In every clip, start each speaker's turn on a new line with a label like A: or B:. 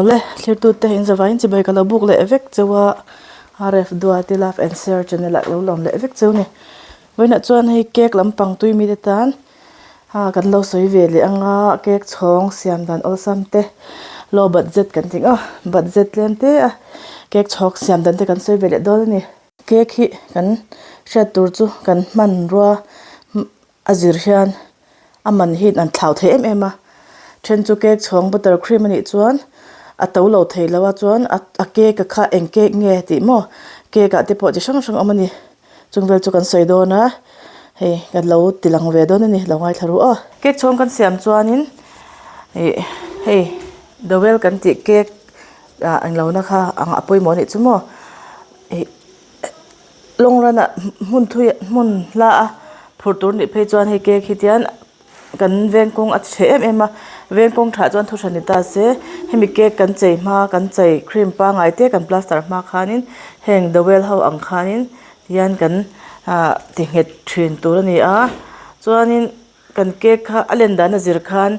A: Awle, thlirtute in zavaiin chibai ka lo buk leh vek cheu a, RF Duati Love and Share channel ah ka lo lawm leh vek cheu a ni. Vawiinah chuan hei cake lampang tui mite tan ha kan lo sawi ve leh ang a, cake chhawng siam dan awlsam te low budget kan tih ang a, budget tlem te a cake chhawng siam dan te kan sawi ve leh dawn a ni. Cake hi kan hriat tur chu kan hmanrua A zir hian a man hi an thlau thei em em a, then chu cake chhawng butter cream a nih chuan a to lo thei lo a chuan a cake a kha eng cake nge tih maw cake ah te pawh chi hrang hrang a awm a ni chung vel chu kan sawi dawn a hei kan lo ti lang ve dawn a ni lo ngaithla ru aw. Cake chhawng kan siam chuanin ih hei dowel kan tih cake ah englo na kha ang a pawimawh a nih chu maw ih. Long run ah hmun thui hmun hla a phur tur nih phei chuan hei cake hi tian kan veng kawng a chhe em em a veng kawng thah chuan thuhran ni ta se hemi cake kan chei hma kan chei cream pangai te kan plaster hma khanin heng dowel ho ang khanin tihian kan ah ti nghet thin tur a ni a chuanin. Kan cake kha a len dan a zir khan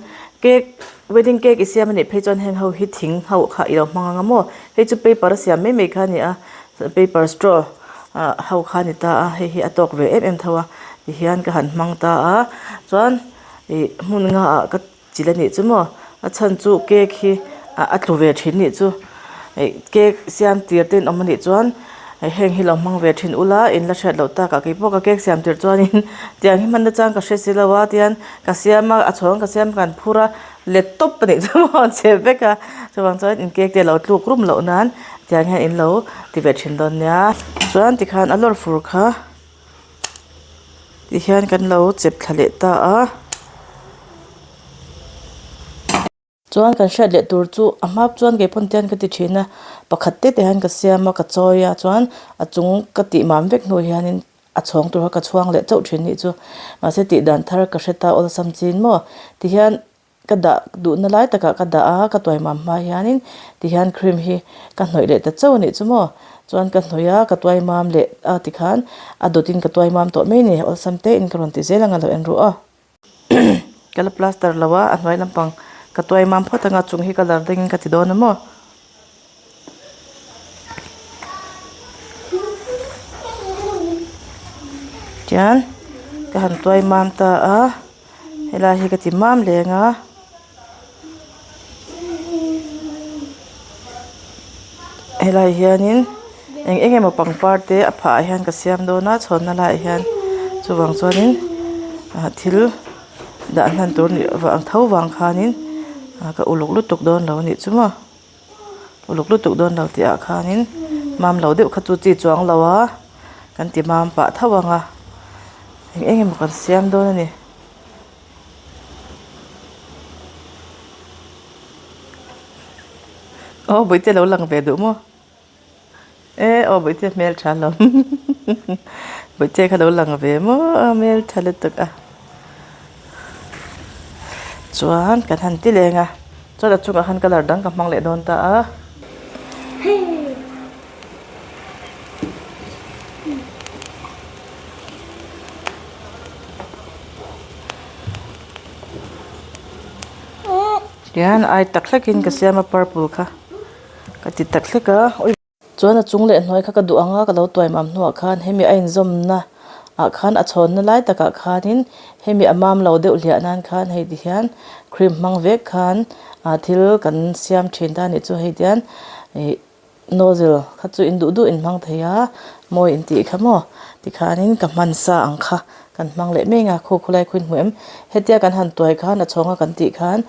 A: cake wedding cake i siam a nih phei chuan heng ho hi thing ho kha i lo hmang ang a maw hei chu paper a siam mai mai kha a ni a paper straw ah ho kha a ni ta a hei hi a tawk ve em em tho a tihian ka han hmang ta a chuan ih hmun nga ah ka chilh a nih chu maw a chhan chu cake hi a tlu ve thin nih chu ih cake siam tir te in awm a nih chuan heng hi lo hmang ve thin ula in la hriat loh tak ah keipawh ka cake siam tir chuanin tiang hi hman na chang ka hre si lo a tihian ka siam a a chhawng ka siam kan phur a let tawp a nih chu maw a chhe vek a chuvang chuan in cake te a lo tluk rum loh nan tiang hian in lo ti ve thin dawn nia chuan tikhan a lawr fur kha. Tihian kan lo chep thla leh ta a. Chuan kan hriat leh tur chu a hma chuan kei pawn tian ka ti thin a pakhat te te hian ka siam a ka chawi a chuan a chung ka tih mam vek hnu hianin a chhawng tur kha ka chhuang leh chauh thin nih chu mahse tih dan thar ka hre ta awlsam chin maw tihian. Ka dah duhna lai takah ka dah a, ka tuai mam hma hianin tihian cream hi ka hnawih leh ta chauh a nih chu maw. Chuan ka hnawih a, ka tuai mam leh a tikhan a dawtin ka tuai mam tawh mai a ni. Awlsam te in ka rawn ti zel ang a lo en ruh a. Ka la plaster lo a, a hnuai lampang ka tuai mam phawt anga chung hi colour dengin ka ti dawn a maw. Tihian ka han tuai mam ta a. Helai hi ka ti mam leng a helai hianin eng eng emaw pangpar te a phah ah hian ka siam dawn a chhawnna laiah hian chuvang chuanin ah thil dah hnan tur nih vang tho vang khanin ka uluk lutuk dawn lo a nih chu maw. Uluk lutuk dawn lo tih ah khanin mam lo deuh kha chu chi chuang lo a kan ti mam pah tho ang a eng eng emaw kan siam dawn a ni. Aw bawihte lo lang ve duh maw? E aw bawihte hmeltha hlawm bawihte kha lo lang ve maw a hmeltha lutuk a chuan kan han ti leng a chuan a chungah khan colour dang ka hmang leh dawn ta a. Tihian ai tak hlekin ka siam a purple kha. Ka ti tak hlek a ui chuan a chung leh hnuai kha ka duh ang a ka lo tuai mam hnuah khan hemi a inzawmna ah khan a chhawnna lai takah khanin hemi a mam lo deuh hliah nan khan hei ti hian cream hmang vek khan ah thil kan siam thin ta anih chu hei tian ih nozzle kha chu in duh duh in hmang thei a mawi in tih kha maw tikhanin ka hman sa ang kha kan hmang leh mek a khu khawlai khu in hmu em hetia kan han tuai khan a chhawng a kan tih khan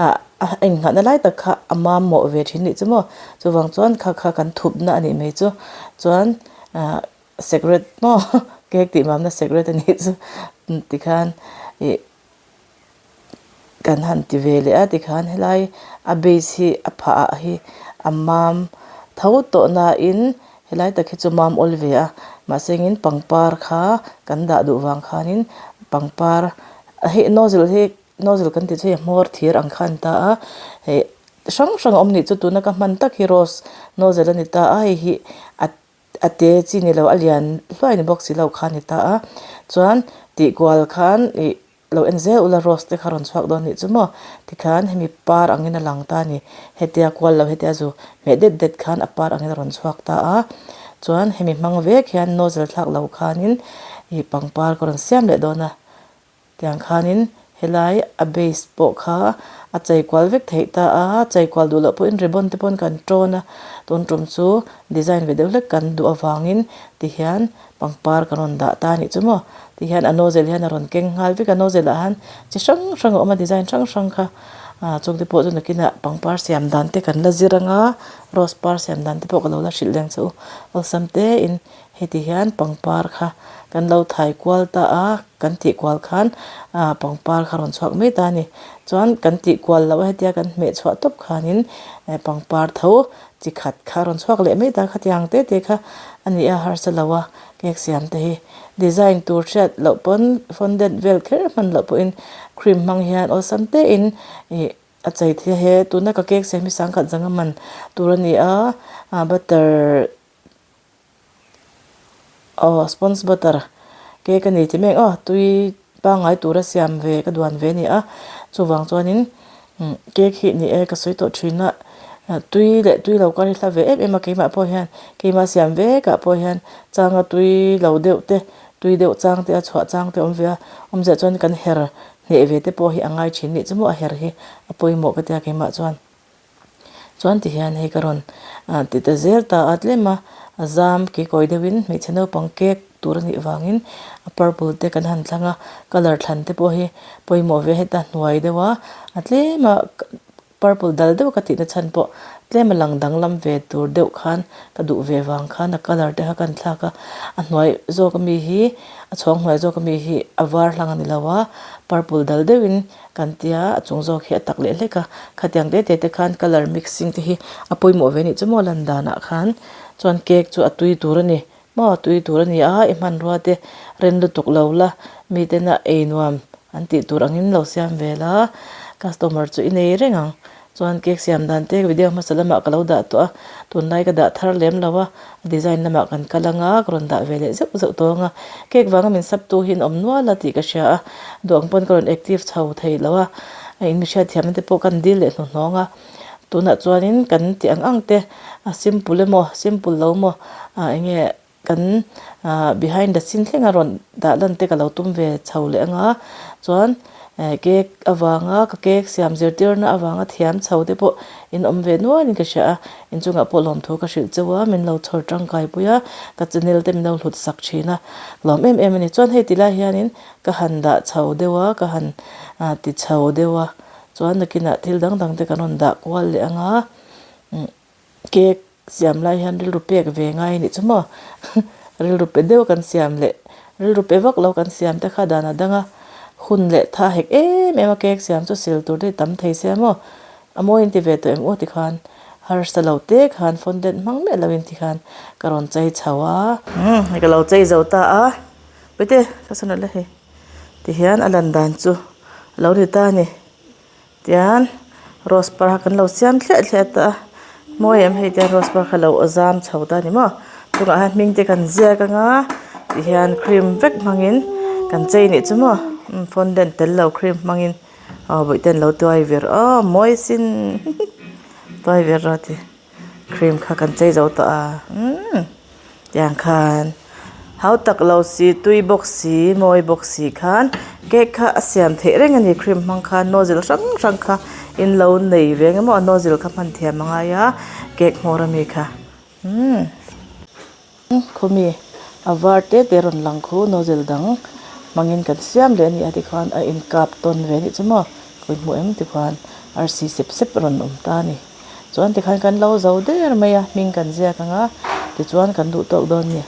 A: ah. A inngahna lai tak kha a mamawh ve thin nih chu maw chuvang chuan kha kha kan thupna a nih mai chu chuan ah secret maw cake tih mamna secret a nih chu tikhan ih kan han ti ve leh a tikhan helai a base hi a phah ah hi a mam tho tawh nain helai tak hi chu mam awl ve a mahse engin pangpar kha kan dah duh vang khanin pangpar hei nozzle hi. Nozzle kan tih chu hei hmawr thir ang kha a ni ta a hei hrang hrang a awm nih chu tuna ka hman tak hi rose nozzle a ni ta a hei hi a a te chi ni lo a lian hluai ni bawk si lo kha a ni ta a chuan tih kual khan ih. Lo en zel ula rose te kha rawn chhuak dawn nih chu maw tikhan hemi par angin a lang ta a ni hetia kual lo hetia zu hmeh det det khan a par angin a rawn chhuak ta a chuan hemi hmang vek hian nozzle thlak lo khanin ih pangpar ka rawn siam leh dawn a tiang khanin helai a base pawh kha a chei kual vek theih ta a chei kual duh loh pawhin ribbon te pawn kan tawn a tun tum chu design ve deuh hlek kan duh avangin tihian. Pangpar ka rawn dah ta anih chu maw tihian a nozzle hian a rawn keng nghal vek a nozzle ah hian chi hrang hrang a awm a design hrang hrang kha ah chung te pawh chu nakinah pangpar siam dan te kan la zir anga rose par siam dan te pawh ka lo la hrilh leng che u awlsam te in heti hian pangpar kha kan lo thai kual ta a kan tih kual khan ah pangpar kha a rawn chhuak mai ta a ni chuan kan tih kual loh a hetia kan hmeh chhuah tawp khanin pangpar tho Chi khat kha rawn chhuak leh mai ta khatiang te te kha a ni a harsa lo a cake siam te hi design tur hriat loh pawn fondant vel kher hman loh pawhin cream hmang hian awlsam te in ih a chei thei a he tuna ka cake siam hi sangkhat zanga man tur a ni a ah butter Aw sponge butter cake a ni ti mek aw tui pangngai tura siam ve ka duan ve a ni a chuvang chuanin cake hi ni e ka sawi tawh thin a tui leh tui lo kar hi hla ve em em a keimah pawh hian keimah siam vekah pawh hian changa tui lo deuh te tui deuh chang te a chhuah chang te a awm ve a awmzia chuan kan her hneh ve te pawh hi a ngai thin nih chu maw a her hi a pawimawh ka tia keimah chuan. Chuan tihian hei ka rawn ti ta zel ta a tlem a, a zam keikawi deuhin hmeichhe naupang cake tur a nih vangin a purple te kan han thlang a, colour thlan te pawh hi pawimawh ve heta hnuai deuh a, a tlem a purple dal deuh ka tihna chhan pawh tlem a lang danglam ve tur deuh khan ka duh ve vang khan a colour te kha ka han thlak a, a hnuai zawk ami hi a chhawng hnuai zawk ami hi a var hlang a ni lo a, purple dal deuhin. Kan tia a chung zawk hi a tak leh hlek a, khatiang te te te khan colour mixing te hi a pawimawh ve anih chu maw lan danah khan chuan cake chu a tui tur a ni maw a tui tur a ni a i hmanrua te ren lutuk lo la miten a ei nuam an tih tur angin lo siam ve la customer chu i nei reng ang. Chuan cake siam dan te video hmasa lamah ka lo dah tawh a, tunlai ka dah thar lem lo a, a design lamah kan kal anga ka rawn dah ve leh zeuh zeuh tawh anga, cake vanga min sap tu hi an awm nual a tih ka hria a, duh ang pawn ka rawn active chho thei lo a, a in mi hriatthiamna te pawh kan dil leh hnuhnawng a, tunah chuanin kan tih ang ang te a simple emaw simple lo maw ah eng nge. Kan behind the scene thleng a rawn dah lan te ka lo tum ve chho leh anga chuan cake avanga ka cake siam zirtirna avanga thiam chho te pawh in awm ve nual in ka hria a inchungah pawh lawmthu ka hrilh cheu a min lo chhawr tangkai pui a ka channel te min lo hlut sak thin a lawm em em a ni chuan hei ti lai hianin ka han dah chho deuh a ka han ti chho deuh a chuan nakinah thil dang dang te kan rawn dah kual leh anga cake. Siam lai hian rilru pek ve ngai a nih chu maw? Rilru pe deuh kan siam leh rilru pe vak lo kan siam te kha dan a dang a, hun leh tha hek em em a cake siam chu sil tur te tam thei sia maw? A mawi in ti ve tawh em aw tikhan harsa lo te khan fondant hmang miah lo in tikhan ka rawn chei chho a. Umm hei ka lo chei zo ta a, Puite ka sawn alh hei tihian a lan dan chu a lo ni ta a ni. Tian rose par kha kan lo siam thliah thliah ta a mawi em hei tian rose par kha lo zam chho ta a ni maw chungah hian hming te kan ziak anga tihian cream vek hmangin kan chei nih chu maw fondant tel lo cream hmangin aw bawihte an lo tuai vir aw mawi sin tuai vir rawh ti. Cream kha kan chei zo tawh a umm tiang khan hau tak lo si tui bawk si mawi bawk si khan cake kha a siam theih reng a ni cream hmang khan nozzle hrang hrang kha in lo nei ve ang emaw a nozzle kha hman thiam a ngai a cake hmawr ami kha umm. Khawmi a var te te rawn lang khu nozzle dang hmangin kan siam leh a ni a tikhuan a inkap tawn ve anih chu maw ka hmu em tikhuan arsi sep sep rawn awm ta a ni chuan tikhan kan lo zo der mai a hming kan ziak ang a tichuan kan duh tawk dawn a ni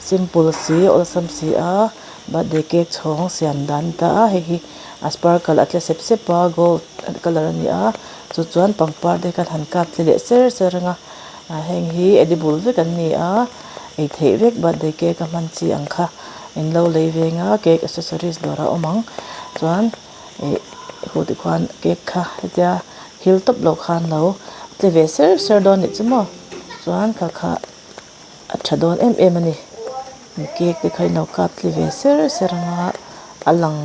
A: simple si awlsam si a birthday cake chhawng siam dan a ni ta a hei hi a sparkle a tle sep sep a gold colour a ni a chu chuan pangpar te khan han kap tle leh ser ser ang a. Ah heng hi edible vek an ni a ei theih vek birthday cake a hman chi ang kha in lo lei veng a cake accessories dawr a awm ang chuan ih hu ti khuan cake kha hetia hil tawp loh khan lo tle ve ser ser dawn anih chu maw chuan kha kha a tha dawn em em a ni cake te kha in lo kap tle ve ser ser ang a a lang.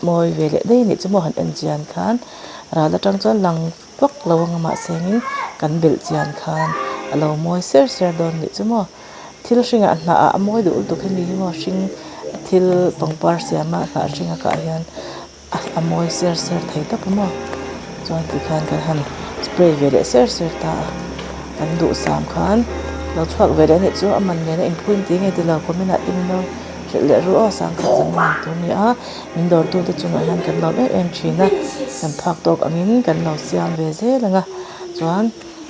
A: Mawi ve leh daih anih chu maw han en chian khan ral atang chuan lang vak lo anga mahse angin kan belh chian khan a lo mawi ser ser dawn anih chu maw thil hringah hnah ah a mawi duh lutuk hemi hi maw hring thil pangpar siama hnah hring a kah hian a mawi ser ser thei tawp a maw chuan tikhian kan han spray ve leh ser ser ta a kan duhsam khan lo chhuak ve leh anih chu a man nena inphuin tih nge tilo comment ah te min lo. Hrilh leh ru aw sangkhat zan a ni tur a ni a, min dawrtute chungah hian kan lawm em em thin a, kan phak tawk angin kan lo siam ve zel ang a, chuan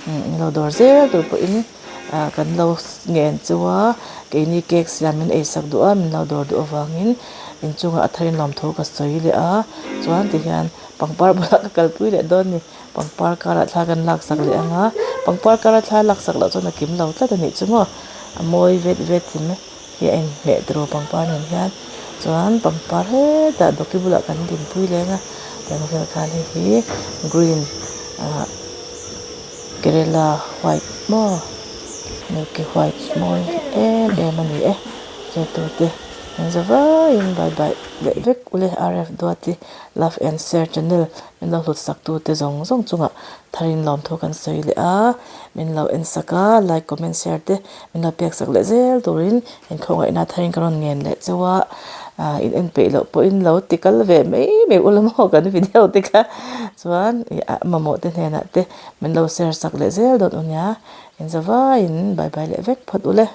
A: min lo dawr zel tur pawhin ah kan lo ngen chu a, keini cake siam min eisak duh a, min lo dawr duh avangin inchungah a tharin lawmthu ka sawi leh a, chuan tihian pangpar bulah ka kalpui leh dawn a ni, pangpar karah thla kan laksak leh ang a, pangpar kara thla laksak loh chuan a kim lo tlat a nih chu maw, a mawi vet vet thin mai. Hi a inhmeh tiraw pangpar nen hian chuan pangpar hetah dawki bulah kan dinpui leng a tiang vel khan hei hi green ah kerela white maw milky white mawi em em a ni e zirtur te an za vaiin bye bye leh vek ule R F Duati love and share channel min lo hlut sak tu te zawng zawng chungah tharin lawmthu kan sawi leh a min lo en sak a like comment share te. Min lo pek sak leh zel turin inkhawngaihna tharin ka rawn ngen leh chauh a, ah in en peih loh pawhin lo ti kal ve mai mai ula maw kan video te kha chuan ih a mamawh te hnenah te min lo share sak leh zel dawn u nia, inzavaiin bye bye leh vek phawt ule.